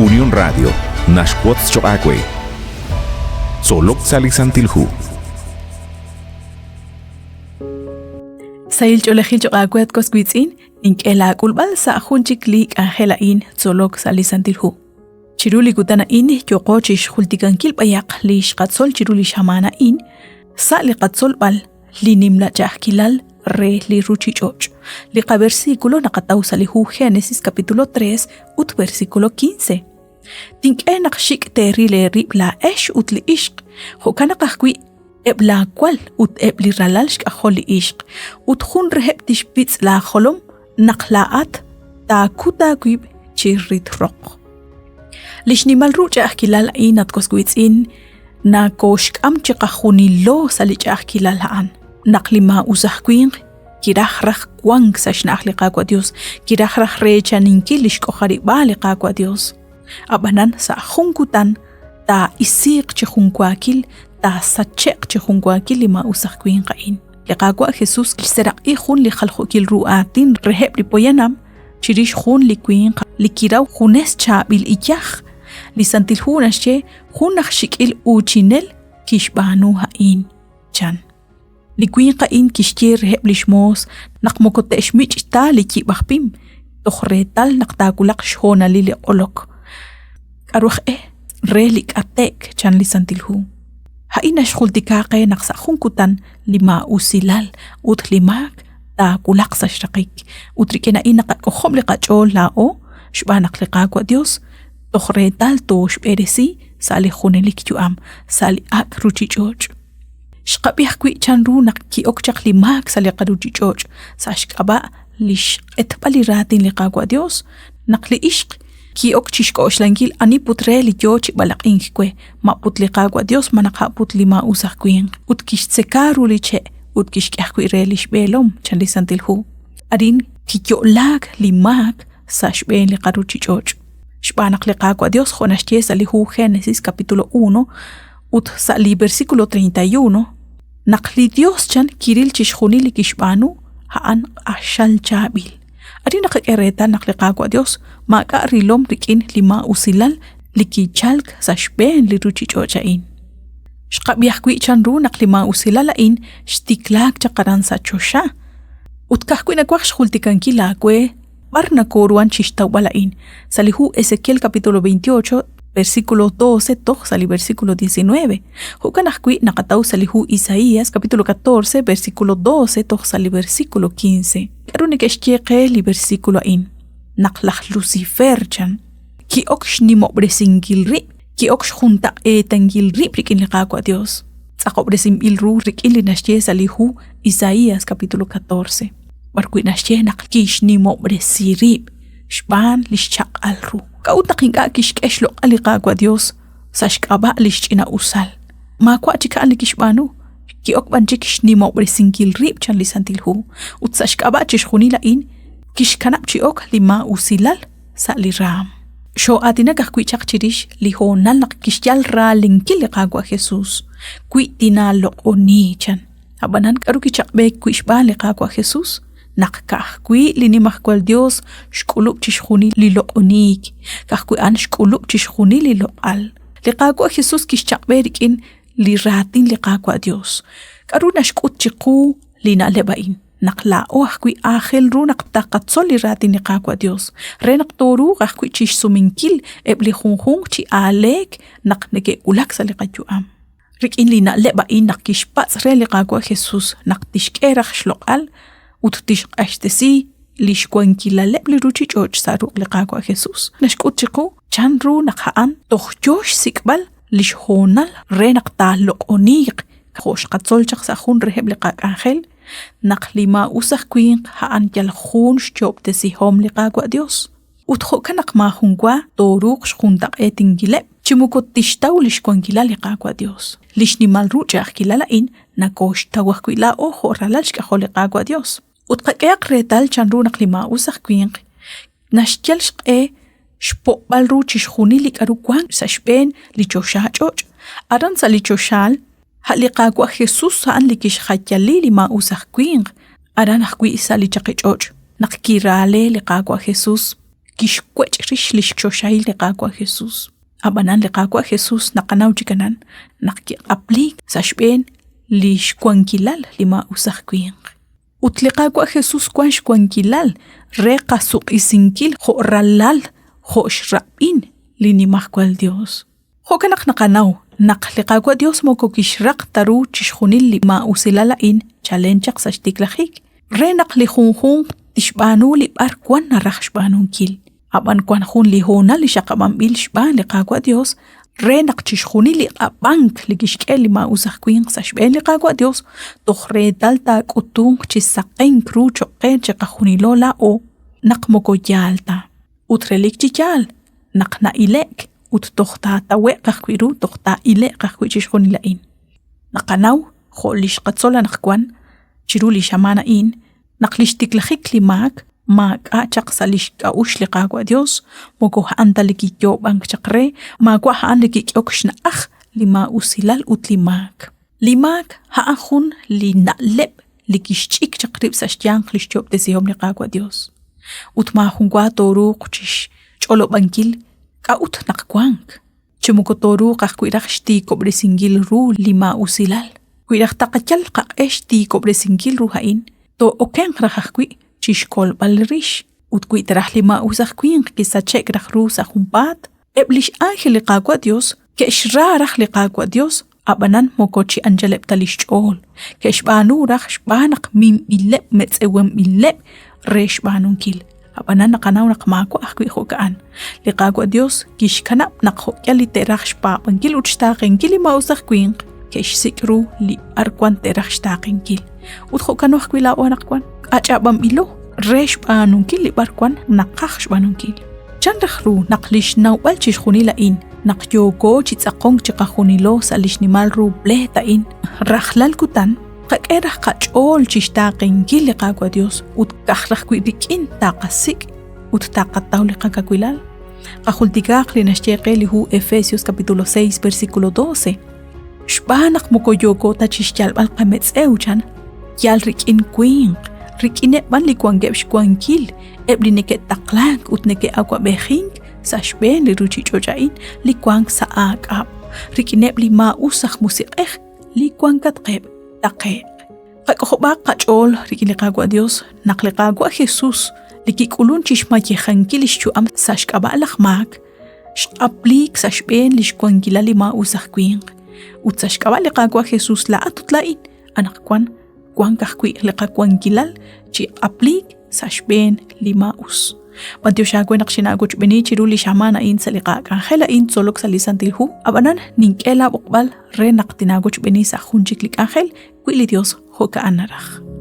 Unión Radio naxwotz choq' aawe. Tzolok sa' li Santil Hu. Sahil ch'oolejil choq' aawe at was wiitz'in, nink'e laak'ulb'al sa' jun chik li k'anjel a'in tzolok sa' li Santil Hu. Chiru li kutan a'in yooqo chi xjultikankil b'ayaq li xqatzol chiru li xamaan a'in sa' li qatzolb'al li nimla ch'a'ajkilal re li ruuchich'och'. Li qaversículo naqataw sa' li hu Génesis capítulo 3 ut versículo 15. Tink'e naq xik' teeril eerib' laa'ex ut li ixq, jo'kan naq ajwi' eb' laawal ut eb' li ralal xk'ajol li ixq, ut jun reheb' tixpitz' laajolom naq laa'at taakut aawib' chi rit roq. Li xnimal ru ch'a'ajkilal a'in at was wiitz'in nakooxk'am chiqajunilo sa' li ch'a'ajkilal a'an. Naq li maa'us aj winq kiraj raj wank sa' xna'aj li Qaawa' Dios, kiraj raj reechaninkil li xk'ojarib'aal li Qaawa' Dios. Ab'anan sa' jun kutan taa'isiiq chi junwaakil, taasache'q chi junwaakil li maa'us aj winq a'in. Li Qaawa' Jesus kixseraq'i jun li jaljo'kil ru aatin reheb' li poyanam chirix jun li winq li kiraw junes chaab'il iyaj. Li Santil Hu naxye jun aj xik'il uuchinel kixb'aanu a'in, chan. Li winq a'in kixye reheb' li xmoos naq moko te'xmich' ta li yib' aj pim toj reetal naq taawulaq xhoonalil li q'olok. K'aru aj e re li k'ate'k, chan li Santil Hu. A'in naxjultika qe naq sa' jun kutan li maa'usilal ut li maak taawulaq sa' xraqik ut rik'in a'in naqak'ojob' li qach'ool laa'o xb'aan naq li Qaawa' Dios toj reetal tooxb'eresi sa' li junelik yu'am sa' li ak' ruuchich'och'. Xqab'i ajwi' chanru naq ki'ok chaq li maak sa' li qaruuchich'och' sa' xk'ab'a' li xq'etb'al li raatin li Qaawa' Dios, naq li ixq ki'ok chi xk'oxlankil ani put re li yo chi b'alaq'ink we, ma put li Qaawa' Dios malaj a' put li maa'us aj winq, ut kixtzeka ru li che' ut kixk'e ajwi' re li xb'eelom, chan li Santil Hu. Arin kiyo'laak li maak sa' xb'een li qaruuchich'och'. Xb'aan naq li Qaawa' Dios jo' naxye sa' li hu Génesis capítulo 1 ut sa' li versículo 31, naq li Dios chan kiril chixjunil li kixb'aanu, a'an q'axal chaab'il. Arin naqak'e reetal naq li Qaawa' Dios maak'a' rilom rik'in li maa'usilal li kichalk sa' xb'een li ruuchich'och' a'in. Xqab'i ajwi' chanru naq li maa'usilal a'in xtiklaak chaq aran sa' choxa. Ut ka'ajwi' nawaj xjultikankil aawe b'ar nakooruhan chi xtawb'al a'in sa' li hu Ezequiel capítulo 28 versículo 12 toj sa' li versículo 19. Jo'kan ajwi' naqataw sa' li hu Isaías capítulo 14 versículo 12 toj sa' li versículo 15. K'aru neke'xye qe li versículo a'in? Naq laj Lucifer chan ki'ok xnimob'resinkil rib', ki'ok xjuntaq'eetankil rib' rik'in li Qaawa' Dios. Tz'aqob'resinb'il ru rik'in li naxye sa' li hu Isaías capítulo 14. B'arwi' naxye naq kixnimob'resi rib' xb'aan li xchaq'al ru. K'a'ut naq ink'a' kixk'e xloq'al li Qaawa' Dios sa' xk'ab'a' li xch'ina'usal? Maawa' chik a'an li kixb'aanu, ki'ok b'an chik xnimob'resinkil rib' chan li Santil Hu, ut sa' xk'ab'a' chixjunil a'in kixkanab' chi ok li maa'usilal sa' li raam. Xoo'aatinak ajwi' chaq chirix li hoonal naq kixyal raalenkil li Qaawa' Jesus, wi tinaaloq'oni chan. Ab'anan k'aru kichaq'b'eek wi' xb'aan li Qaawa' Jesus? Naq ka'ajwi' li Nimajwal Yos xk'ulub' chixjunil li loq'oniik, ka'ajwi' a'an xk'ulub' chixjunil li loq'al. Li Qaawa' Jesus kixchaq'b'e rik'in li raatin li Qaawa' Yos. K'aru naxk'ut chiqu li na'leb' a'in? Naq laa'o ajwi' aajel ru naq taqatzol li raatin li Qaawa' Yos, re naq tooruuq ajwi' chixsumenkil eb' li junjunq chi aaleek naq neke'wulak sa' li qayu'am. Rik'in li na'leb' a'in naq kixpatz' re li Qaawa' Jesus naq tixk'e raj xloq'al ut tixq'axtesi li xwankilaleb' li ruuchich'och' sa' ruq' li Qaawa' Jesus, naxk'ut chiqu chan ru naq a'an toj yo xsik'b'al li xhoonal re naq taaloq'oniiq jo' xqatzol chaq sa' jun reheb' li qak'anjel, naq li maa'us aj winq a'an yal jun xyo'ob'tesihom li Qaawa' Dios. Ut jo'kan naq maajunwa tooruuq xjuntaq'eetinkileb' chi moko tixtaw li xwankilal li Qaawa' Dios. Li xnimal ru ch'a'ajkilal a'in nakooxtaw ajwi' laa'o jo' ralal xk'ajol li Qaawa' Dios. Ut qak'ehaq reetal chanru naq li maa'us aj winq naxyal xq'e xpo'b'al ru chixjunil li k'aru wank sa' xb'een li choxa ch'och'. Aran sa' li choxaal, a' li Qaawa' Jesus a'an li kixjayali li maa'us aj winq aran ajwi' sa' li chaqich'och' naq kiraale li Qaawa' Jesus. kixwech' rix li xchoxahil li Qaawa' Jesus. Ab'anan li Qaawa' Jesus naqanaw chi kanan naq kiq'apliik sa' xb'een li xwankilal li maa'us aj winq. Ut li Qaawa' Jesus wank xwankilal re qasuq'isinkil jo' ralal jo' xrab'in li Nimajwal Yos. Jo'kan naq naqanaw naq li Qaawa' Yos moko kixraq ta ru chixjunil li maa'usilal a'in chalen chaq sa' xtiklajik, re naq li junjunq tixb'aanu li b'ar wan naraj xb'aanunkil. Ab'an wank jun li hoonal li xaqab'anb'il xb'aan li Qaawa' Yos re naq chixjunil li q'ab'ank li kixk'e li maa'us aj winq sa' xb'een li Qaawa' Yos toj reetal taak'utunq chi saqenk ru cho'q qe chiqajunilo laa'o naq moko yaal ta. Ut relik chi yaal naq na'ile'k ut toj taatawe'q ajwi' ru toj taa'ile'q ajwi' chixjunil a'in. Naqanaw jo' li xqatzol anaqwan chiru li xamaan a'in naq lix tiklajik li maak maak'a' chaq sa' lix k'a'uxl li Qaawa' Dios, moko a'an ta li kiyoob'ank chaq re, maawa' a'an li kik'ehok xna'aj li maa'usilal ut li maak. Li maak a'an jun li na'leb' li kixch'ik chaq rib' sa' xyanq lix yo'ob'tesihom li Qaawa' Dios. Ut maajun wa tooruuq chixch'olob'ankil k'a'ut naq wank. Chi moko tooruuq ajwi' raj xtiikob'resinkil ru li maa'usilal. Wi raj taqayal qaq'e xtiikob'resinkil ru a'in, too'okenq raj ajwi' chi xkolb'al rix. Ut wi ta raj li maa'us aj winq kisache'k raj ru sa' junpaat, eb' li x'ánjel li Qaawa' Yos ke'xra raj li Qaawa' Yos, ab'anan moko chi anchaleb' ta li xch'ool. Ke'xb'aanu raj xb'aan naq minb'ileb' metz'ewenb'ileb' re xb'aanunkil. Ab'anan naqanaw naq maawa' ajwi' jo'ka'an. Li Qaawa' Dios kixkanab' naq jo'k'ihal li te'raj xpaab'ankil ut xtaaqenkil li maa'us aj winq ke'xsik' ru li b'arwan te'raj xtaaqenkil. Ut jo'kano ajwi' laa'o anaqwan, ach'ab'anb'ilo re xb'aanunkil li b'arwan naqaj xb'aanunkil. Chan raj ru naq li xnawb'al chixjunil a'in naq yooko chi tz'aqonk chiqajunilo sa' li xnimal ru pleet a'in rajlal kutan Qak'e raj qach'ool chi xtaaqenkil li Qaawa' Dios ut ka'aj raj wi' rik'in taqasik' ut taqataw li qakawilal. Qajultikaaq li naxye qe li hu Efesios capítulo 6 versículo 12. Xb'aan naq moko yooko ta chi xyalb'al qametz'ew chan, yal rik'in winq, rik'ineb' b'an li wankeb' xwankil, eb' li neke'taqlank ut neke'awab'ejink sa' xb'een li ruuchich'och' a'in li wank sa' aak'ab', rik'ineb' li maa'us aj musiq'ej li wankatqeb' taqe'q. Qak'ojob'aaq qach'ool rik'in li Qaawa' Dios naq li Qaawa' Jesus li kik'ulun chixmayejankil lix yu'am sa' xk'ab'a' laj maak, xq'apliik sa' xb'een lix wankilal li maa'us aj winq. Ut sa' xk'ab'a' li Qaawa' Jesus laa'at ut laa'in anaqwan wank ajwi' li qawankilal chi q'apliik sa' xb'een li maa'us. B'antiox aawe naq xinaawochb'eeni chiru li xamaan a'in sa' li qak'anjel a'in tzolok sa' li Santil Hu, ab'anan nink'e laab'oqb'al re naq tinaawochb'eeni sa' jun chik li k'anjel wi li Dios jo'ka'an naraj.